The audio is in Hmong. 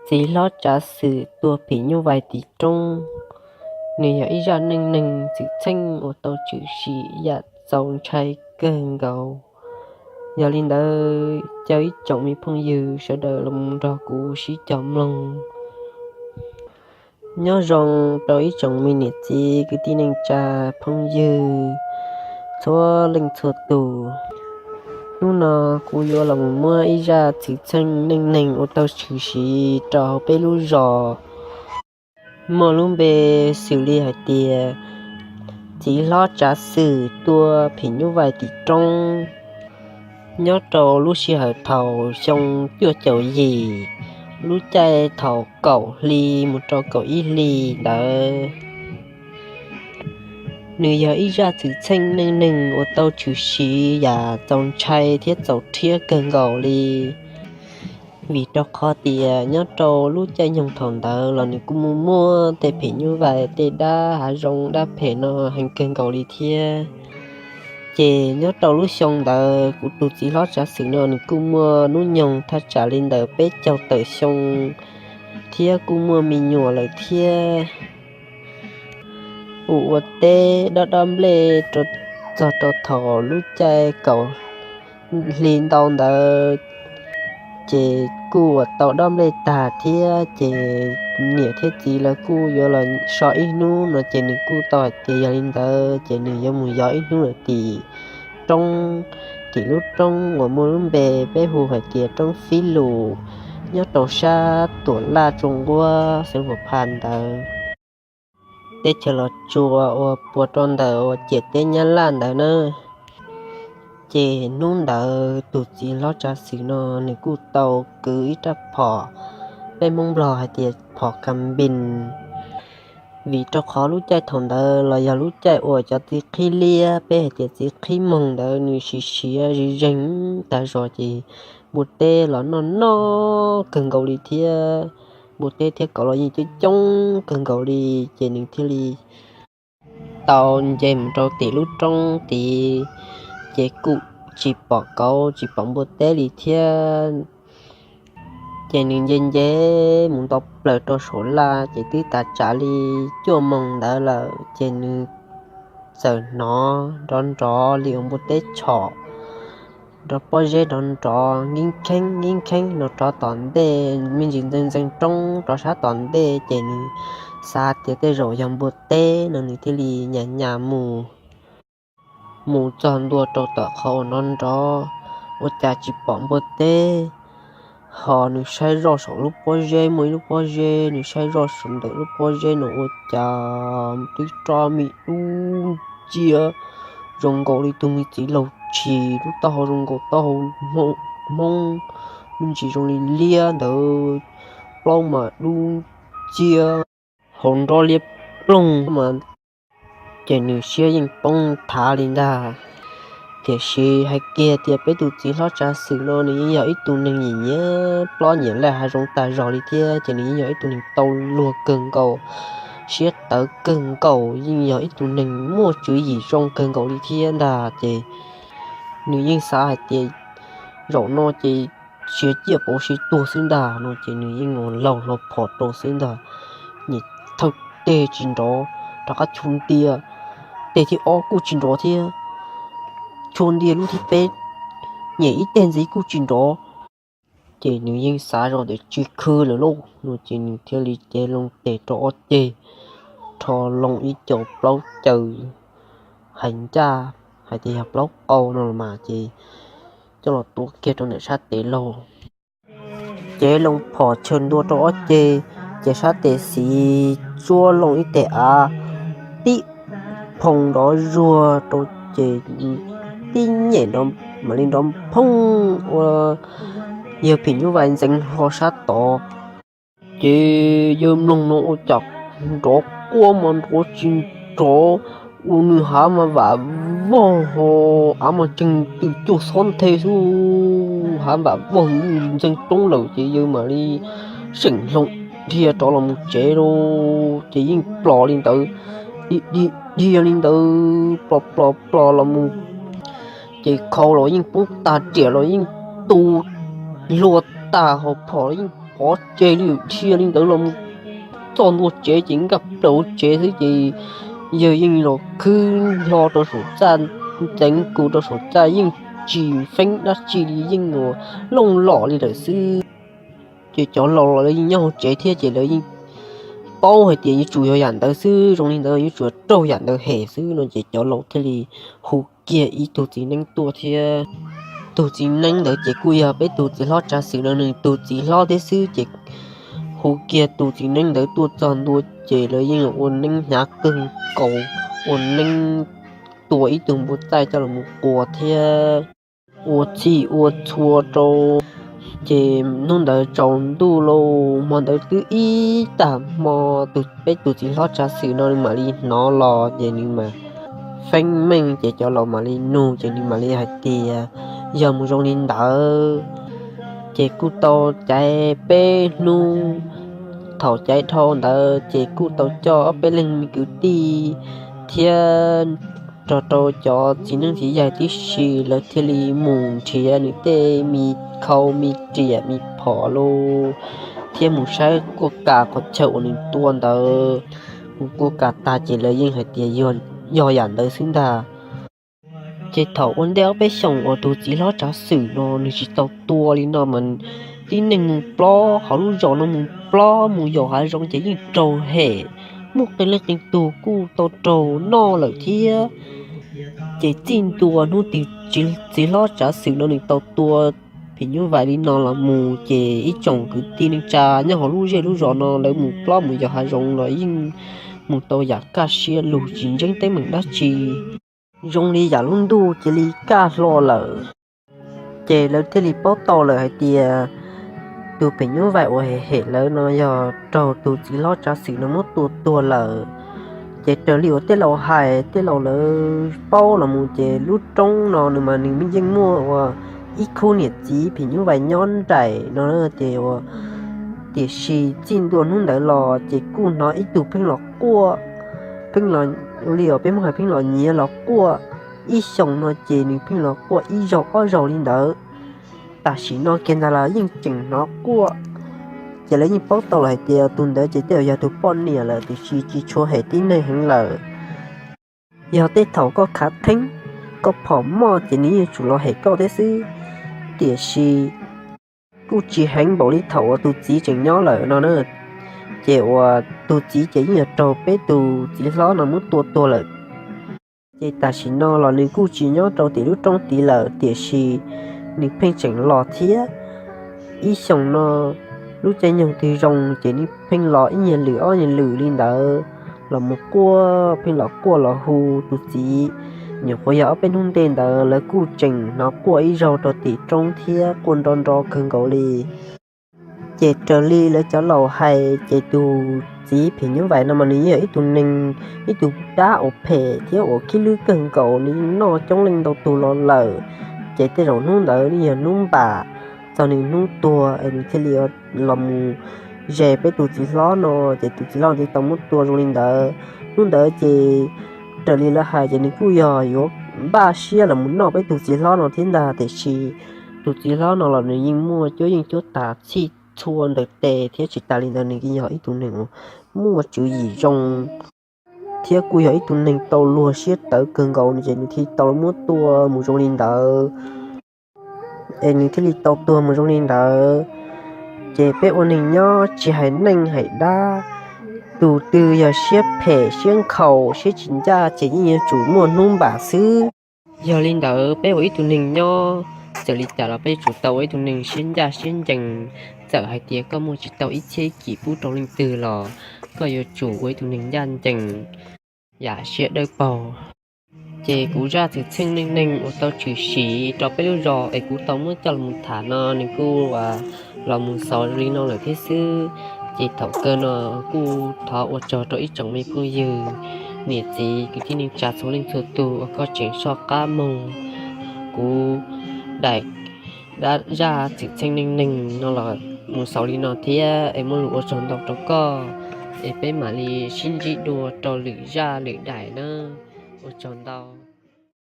Txiv hlob Tsav Xwm tua phim nyuj vais tim roob. Nws yog ib zaj neej neeg txwm txheej uas tau tshwm sim yam txaus ntshai kawg nkaus. Yog li ntawd, caw ib tsoom me phooj ywg sawv daws los nrog kuv sib cog mloog. Nyob zoo rau ib tsoom me niam txiv kwv tij neej tsa phooj ywg txhua leej txhua tus. Hnub no kuv yuav los mus muab ib zaj txwm txheej neej neeg uas tau tshwm sim rau hauv peb lub zos muaj lub npe xws li hais tias Txiv Hlob Tsav Xwm Tua Phim Nyuj Vais Tim Roob. Nyob rau lub sij hawm thaum xyoo cuaj caum yim, lub caij thaum kaum hli mus rau kaum ib hli ntawd, nws yog ib zaj txwm txheej neej neeg uas tau tshwm sim yam txaus ntshai thiab txaus rhiab kawg nkaus li. Vim rau qhov tias nyob rau lub caij nyoog thaum ntawd los nws kuj muaj muaj tej phim nyuj vais, tej dab hav zoov dab phem no heev kawg nkaus li thiab. Ces nyob rau lub xyoo ntawd kuv tus txiv hlob Tsav Xwm no nws kuj muaj hnub nyoog thaj tsam li ntawm peb caug tawm xyoo thiab kuj muaj me nyuam lawm thiab. Kuj ua teb dob dob nplej txog rau thaum lub caij kaum hli ntau ntawd, ces kuj ua tau dob nplej tag thiab ces niam thiab txiv lawv kuj yuav los so ib hnub no ces nws kuj tau hais tias yog li ntawd ces nws yuav mus yos ib hnub lawm tim roob, tim lub roob uas muaj lub npe peb hu hais tias roob Fib Lus, nyob rau sab Tuam Laj Tsua Nquab xeev Huas Phas ntawd, teb chaws Los Tsuas uas puas rau ntawm uas ciam teb Nyab Laj ntawd na. Ces hnub ntawd tus txiv hlob Tsav Xwm no nws kuj tau kwv ib rab phom peb Hmoob Nplog hais tias phom kas npis, vim rau qhov lub caij thaum ntawd los yog lub caij uas cov txiv qhib liab, peb hais tias txiv qhib moog ntawd nws siav siav zeeg zeeg tag zog ces npua teb los noj noj kawg nkaus li thiab. Npua teb thiab kauv los yeej coob coob kawg nkaus li, ces nws thiaj li tau nce mus rau tim lub roob tid, ces kuj tsis pom kauv tsis pom npua teb li thiab. Ces nws nce nce mus nto plaws rau saum laj ces twb tas tsam li cuaj moos ntawd lawm, ces nws txawm hnov nrov nrov li uas npua teb tshom nrov pob zeb nrov nrov nkib kheeb nkib kheeb no rov tom ntej, me ntsis ntxeev ntxeev roob rov sab tom ntej, ces nws xav tias tej zaum yog npua teb no nws thiaj li nyas nyas mus. Mus txog ntua rau tom qhov uas nrov nrov, ua cas tsis pom npua teb, ho nws saib zoj saum lub pob zeb, muaj ib lub pob zeb, nws saib zoj saum ntawm lub pob zeb no ua cas twb rov me dub nciab zoo nkaus li tus me txiv laug tshis, lub taub hau zoo nkaus taub hau hmoob, me ntsis zoo li liab ntawd, plaub mas dub nciab, hau nrob liab ploog mas, ces nws siab yeej poob thav li ntag. Tiam sis hais kiag tias peb tus txiv hlob Tsav Xwm no nws yeej yog ib tug neeg nyiam nyiam plob nyiam laj hav zoov tag zog li thiab, ces nws yeej yog ib tug neeg tau luag kawg nkaus, siab tawv kawg nkaus, yeej yog ib tug neeg muaj tswv yim zoo kawg nkaus li thiab ntag. Ces nws yeej xav hais tias zaum no ces sia ciaj pauv siv tuag xwb ntag no ces nws yeej ua laug hlo phom rau xwb ntag. Nyiam thawj teg tsis nrov, rov qab chua ntia, teg thib ob kuj tsis nrov thiab, chua ntia lub thib peb, nyiam ib teg ntxiv kuj tsis nrov. Ces nws yeej xav zoj tias tsis khw lawm lauj no ces nws thiaj li cev loo tes rau ob ceg, rho loo ib co plaub caws hais ncaj, hais tias yog plaub qau no los mas, ces coj los tuav kiag rau ntawm sab tes laug. Cev loo phom chaw ntua rau ob ceg, ces sab tes xis tsuab loo ib teg av tib phoo nrov zuag rau, ces tib nyem mam li nrov phooj ua yawg phim nyuj vais ntxeev hlo sab tod. Ces yawg mloog no ua cas nrov quaj mas nrov tsis nrov, ua nws hav mas vam vog ho, av mas tseeg tws cuag xob nthe xwb, hav vam vog ntxeev roob lawm ces yawg mam li seem hlo dhia rov los mus tsev lauj. Ces yeej plos li ntawd, dhia li ntawd plos plos plos los mus, ces khau los yeej poob tag, riam los yeej tu hlua tag, hos phom los yeej pov tseg li, dhia li ntawd los mus txog ntua tsev ces nkaj plaws hauv tsev xwb ces yawg yeej los khwb hlo rau saum txaj, ntxeev kus rau saum txaj yeej tsis feeb dab tsi li, yeej ua looj lom li lawm xwb. Ces cov laus los lawv yeej nyob hauv tsev thiab ces lawv yeej paub hais tias yuav tsum yog yam ntawd xwb, zoo li ntawd yuav tsum raug yam ntawd hem xwb no ces cov laus thiaj li hu kiag ib tug txiv neeb tuaj thiab. Tus txiv neeb ntawd ces kuj yog peb tus txiv hlob Tsav Xwm no nws tus txiv hlob thiab xwb ces hu kiag tus txiv neeb ntawd tuaj txog ntua ces lawv yeej ua neeb hnyav kawg nkaus, ua neeb tua ib tug npua txaij coj los mus quas thiab ua txhij ua txhua rau. Ces hnub ntawd tsaus ntuj lauj, hmo ntawd twb ib tag hmo, tus peb tus txiv hlob Tsav Xwm no nws mam li hnov los ces nws mam feeb meej ces cov laus mam li nug ces nws mam li hais tias yog mus zoo li ntawd. Ces kuj tau caiv peb hnub, thaum caiv dhau ntawd ces kuj tau coj ob peb leeg me kwv tij thiab rog rau cov txiv neeb txiv yaig tib si lawv thiaj li mus nrhiav nws tej me khau me riam me phom lauj, thiab mus saib kuaj kas qhov chaw uas nws tua ntawd. Mus kuaj kas tag ces lawv yeej hais tias yog yam ntawd xwb ntag. Ces thaum ua ntej ob peb xyoos uas tus txiv hlob Tsav Xwm no nws tsis tau tua li no mas tib neeg mus plob hauv lub zos no, mus plob mus yos hav zoov ces yeej raug hem, muaj qee leej qee tug kuj tau raug noj lawm thiab. Ces txij ntua hnub twg txiv hlob Tsav Xwm no nws tau tua phim nyuj vais li no los mus ces ib tsoom kwv tij neej tsa nyob hauv lub zej lub zos no lawv mus plob mus yos hav zoov los yeej mus tau yam kaj siab lug tsis ntseeb teeb meem dab tsi. Zoo li yam lub ntuj cia li kaj hlo lawm. Ces lawv thiaj li paub tau lawm hais tias tus phim nyuj vais uas hem hem lawv no yog raug tus txiv hlob Tsav Xwm no muab tua tuag lawm. Ces raws li uas tej laus hais, tej laus lawv paub los mus ces lub roob no nws mas nws yeej muaj uas ib khub niam txiv phim nyuj vais nyob nraim no ces ua, tiam sis txij ntua hnub ntawd los ces kuj hnov ib tug pheej los quaj, pheej los, ua li uas peb Hmoob hais pheej los nyiav los quaj. Ib xyoos no ces nws pheej los quaj ib zaug ob zaug li ntawd. Tam sim no kiag ntag los yeej tseem hnov quaj. Ces lawv yeej paub tau lawm hais tias tus ntawd ces tej zaum yog tus poj niam lawm tiam sis tsis tshua hem tib neeg heev lawm. Yog tej thaum koj khav theeb, koj phom moj ces nws yeej yuav tsum los hem koj thiab xwb. Tiam sis kuj tsis heev npaum li thaum uas tus txiv tseem nyob lawm no na. Ces uas tus txiv ces yeej yuav raug peb tus txiv hlob no muab tua tuag lawm. Ces tam sim no los nws kuj tsis nyob rau tim lub roob tid lawm tiam sis nws pheej tseem los thiab. Ib xyoos no lub caij nyoog twg zoo ces nws pheej los ib nyuag lwm ob nyuag lwm li ntawd los mus quaj, pheej los quaj los hu tus txiv. Nyuam qhuav yog ob peb hnub ntej ntawd lawv kuj tseem hnov quaj ib zaug rau tim roob thiab quaj nro nro kawg nkaus li. Ces raws li lawv cov laus hais ces tus txiv phim nyuj vais no mas nws yeej yog ib tug neeg, ib tug dab uas phem thiab uas khib lwb kawg nkaus, nws yeej noj coob leej ntau tug los lawm. Ces tej zaum hnub ntawd nws yog hnub npam txog nws hnub tuag es nws thiaj li los mus ze peb tus txiv hlob no, ces tus txiv hlob thiaj tau muab tua zoo li ntawd. Hnub ntawd ces raws li lawv hais ces nws kuj yog yuav npaj siab los mus noj peb tus txiv hlob no thiab ntag, tiam sis tus txiv hlob no los nws yeej muaj cuab yeej cuab tas txhij txhua ntawm tes thiab tsis tas li ntawd nws yeej yog ib tug neeg muaj tswv yim zoo thiab kuj yog ib tug neeg tau luag siab tawv kawg nkaus no ces nws thiaj tau muab tua mus zoo li ntawd. Es nws thiaj li tau tuag mus zoo li ntawd. Ces peb ua neeg nyob tsis hais neej hais dab, tus twg yog siab phem siab nkhaus siab tsis ncaj ces yeej yuav tsum muaj hnub npam xwb. Yog li ntawd peb ua ib tug neeg nyob, txawm li cas los peb yuav tsum tau ua ib tug neeg siab ncaj siab ncees. Txawm hais tias koj muaj tsis tau ib txhiab kis pub rau leej twg los koj yuav tsum ua ib tug neeg ncaj ncees, yam siab dawb paug. Ces kuv zaj txwm txheej neej neeg uas tau tshwm sim rau peb lub zos es kuv tau muab coj los tham no nws kuj los mus xaus li no lawm thiab xwb. Ces thaum kawg no kuj thov ua tsaug rau ib tsoom me phooj ywg, niam txiv kwv tij neej tsa txhua leej txhua tus uas koj tseem soj qab mloog kuv daim zaj txwm txheej neej neeg no los mus xaus li no thiab es muaj lus ua tsaug ntau rau koj. Es peb mam li sib ntsib dua rau lwm zaj lwm daim na. Ua tsaug ntau.